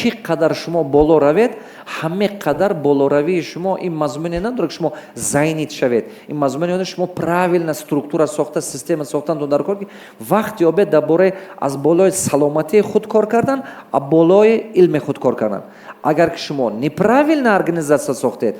Чӣ қадар шумо боло равед, ҳаме қадар болоравии шумо ин мазмуне надорад, ки шумо занят шавед. Ин мазмуне, шумо правильно структура сохта, система сохтан дар кор, ки вақт ёбед дар бораи аз болои саломатии худ кор кардан, а болои илми худ кор кардан. Агар ки шумо неправильно организация сохтед,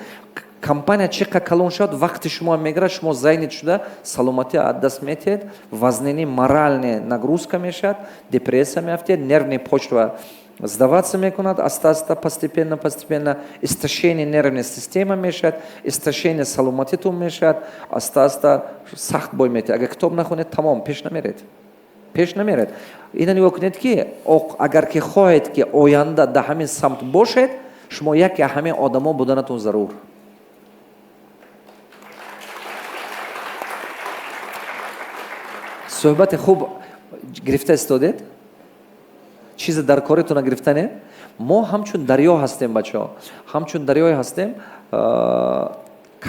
компания чӣ қадр калон шавад, вақти шумо мегирад, шумо занят шуда, саломатӣ аз даст метиҳед, вазнини моральная нагрузка мешавад, депрессия меафтед, нервный почва сдаваться мекунад, аста аста, постепенно, постепенно истощение нервной системы мешавад, истощение саломатитон мешавад, аста аста сахт бой метиҳад. Агар китоб нахонед, тамом, пеш намеред, пеш намеред. Ина нигоҳ кунед, ки агар ки хоҳед, ки оянда дар ҳамин самт бошед, шумо яке ҳамин одамо буданатон зарур. Суҳбати хуб гирифта истодед, чизе дар коритона гирифтане. Мо ҳамчун дарё ҳастем, бачаҳо, ҳамчун дарёе ҳастем.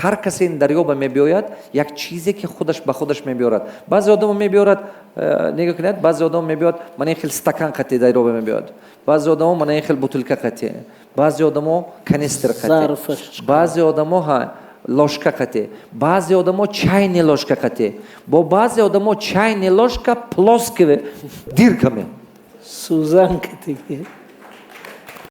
Ҳар касе ин дарё ба мебиёяд, як чизе, ки худаш ба худаш мебиёрад. Баъзе одамо мебиёрад, нигоҳ кунед, баъзе одамо мебиёд, мана ин хел стакан қати дарё ба мебиёд, баъзе одамо мана ин хел бутылка қати, баъзе одамо канистр қати, баъзе одамо ҳа ложка қати, баъзе одамо чайный ложка қати, бо баъзе одамо чайный ложка плоский дырками. Сӯзан кати.